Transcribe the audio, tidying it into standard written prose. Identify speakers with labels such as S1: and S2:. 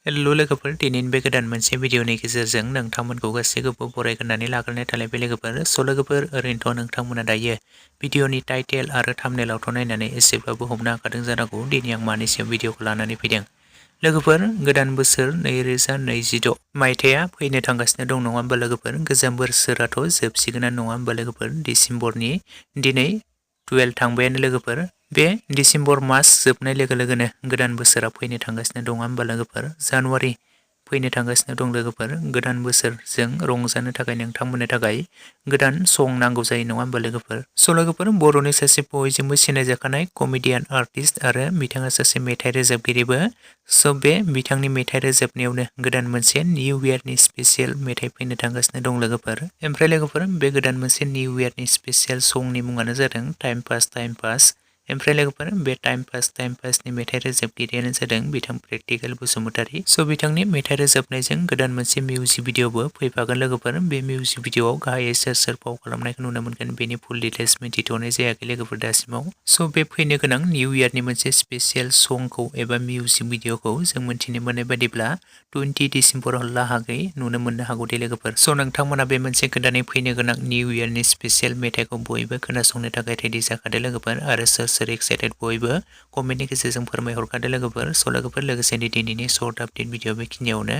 S1: हेल' लोगोफोर, दिनैनि बे गोदान मोनसे भिडिअनि गेजेरजों नोंथांमोनखौ गासैखौबो बरायग्रोनानै लाग्रोनाय थाबाय बे लोगोफोर। लोगोफोर, ओरैनोथ' नोंथांमोना दायो भिडिअनि टाइटेल आरो थाम्बनेइलावथ' नायनानै एसेब्लाबो हमनो हाखादों जानांगौ दिनै आं मानि सायाव भिडिअखौ लानानै फैदों। लोगोफोर, गोदान बोसोर 2026 मायथाइया फैनो थांगासिनो दं नङा होमबा लोगोफोर? गोजाम बोसोराथ' जोबसिगोनानो नङा होमबा लोगोफोर? डिसेम्बरनि दिनै 12 थांबायानो लोगोफोर। बे डिसेम्बर मास जोबनाय लोगो लोगोनो गोदान बोसोरा फैनो थांगासिनो दं होमबा लोगोफोर? जानुवारि फैनो थांगासिनो दं लोगोफोर। गोदान बोसोरजों रंजानो थाखाय नोंथांमोननो थाखाय गोदान सं नांगौ जायो नङा होमबा लोगोफोर? लोगोफोर, बर'नि सासे बयजोंबो सिनायजाखानाय कमेडियान आर्टिस्ट आरो बिथाङा सासे मेथाइ रोजाबगिरिबो। बे बिथांनि मेथाइ रोजाबनायावनो गोदान मोनसे निउ इयारनि स्पेसियेल मेथाइ फैनो थांगासिनो दं लोगोफोर। ओमफ्राय लोगोफोर, बे गोदान मोनसे निउ इयारनि स्पेसियेल संनि मुङानो जादों टाइम पास। ओमफ्राय लोगोफोर, बे टाइम पासनि मेथाइ रोजाबगिरियानो जादों बिथां प्रेक्टिकेल बसुमतारी। बिथांनि मेथाइ रोजाबनायजों गोदान मोनसे मिउजिक भिडिअबो फैफागोन लोगोफोर। बे मिउजिक भिडिअआव गाहायै सोर फाव खालामनायखौ नुनो मोनगोन बेनि फुल डिटेल्स मिथिथ'नाय जायाखै लोगोफोर दासिमाव। बे फैनो गोनां निउ इयारनि मोनसे स्पेसियेल संखौ एबा मिउजिक भिडिअखौ जों मिथिनो मोननाय बायदिब्ला 20 डिसेम्बरावलागै नुनो मोननो हागौ दे लोगोफोर। नोंथांमोना बे मोनसे गोदानै फैनो गोनां निउ इयारनि स्पेसियेल मेथाइखौ बयबो खोनासंनो थाखाय रेडि जाखादो लोगोफोर। आरो सोर एक्साइटेड बयबो कमेन्टनि गेजेरजों फोरमायहरखादो लोगोफोर। लोगोफोर, लोगोसेनो दिनैनि सर्ट आपडेट भिडिअ बेखिनियावनो